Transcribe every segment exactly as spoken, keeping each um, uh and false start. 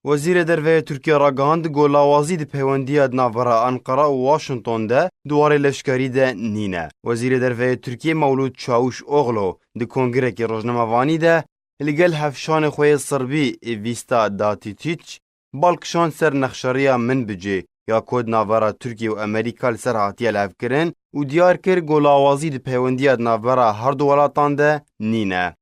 Wezîrê Derve yê Tirkiye ragihand ku lawazî di peywendiya di navbera Ankara û Washington de di warê leşkerî de nîne. Wezîrê Derve yê Tirkiye Mewlûd Çawuşoglu di kongrekî rojnamevanî de li gel hevşanê xwe yê Sirbî Vîsta Datîtîç bal kişand ser nexşeriya Minbicê ya ku di navbera Tirkiye û Amerîka li ser hatiye lihevkirin û diyar kir ku lawazî di peywendiya di navbera her du welatan de nîne.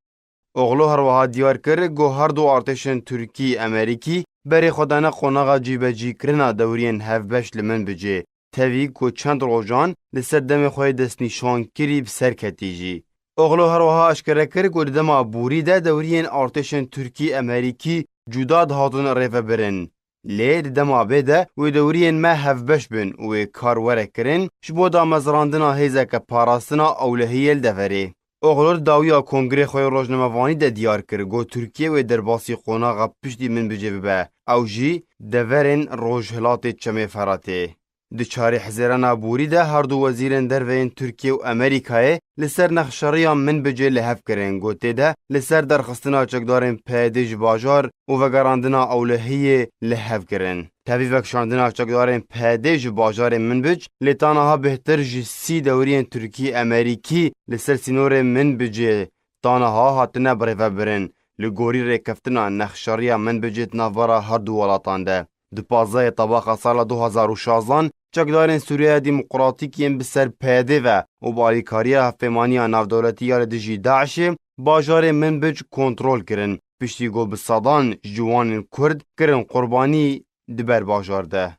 Oglu her wiha diyar kir ku her du artêşên Tirkî Amerîkî berê xwe dane qonaxa cîbecîkirina dewriyên hevbeş li Minbicê, tevî ku çend rojan li ser demê xwe yê destnîşankirî bi ser ketî jî. Oglu her wiha eşkere kir ku di dema borî de dewriyên artêşên Tirkî Amerîkî cuda dihatin rêvebirin. Lê di dema bê de wê dewriyên me hevbeş bin û wê kar were kirin ji bo damezrandina hêzeke parastina ewlehiyê li deverê. Oglu di dawiya kongrê xwe yê rojnamevanî de diyar kir, got Tirkiye wê derbasî qonaxa piştî Minbicê bibe, ew jî deverên rojhilatê Çemê Feratê. Di çarê Hizêrana borî de her du wezîrên derve yên Tirkiye û Amerîkayê li ser nexşeriya Minbicê li hev kirin, ku tê de li ser derxistina çekdarên PYDê ji bajar û vegerandina ewlehiyê li hev kirin. Tevî vekişandina çekdarên PYDê ji bajarê Minbic lê ta niha bêhtir ji sî dewriyên Tirkî Amerîkî li ser sînorê Minbicê ta niha hatine birêvebirin, li gorî rêkeftina nexşeriya Minbicê di navbera her du welatan de. Di pazdehê Tebaxa sala du hazar û şazdan çekdarên Sûriyeya Demokratîk yên bi ser PYDê ve û bi alîkariya Hevpêmaniya Navdewletî ya li dijî DAIŞê bajarê Minbic kontrol kirin, piştî ku bi sedan ji ciwanên Kurd kirin qurbanî di ber bajar de.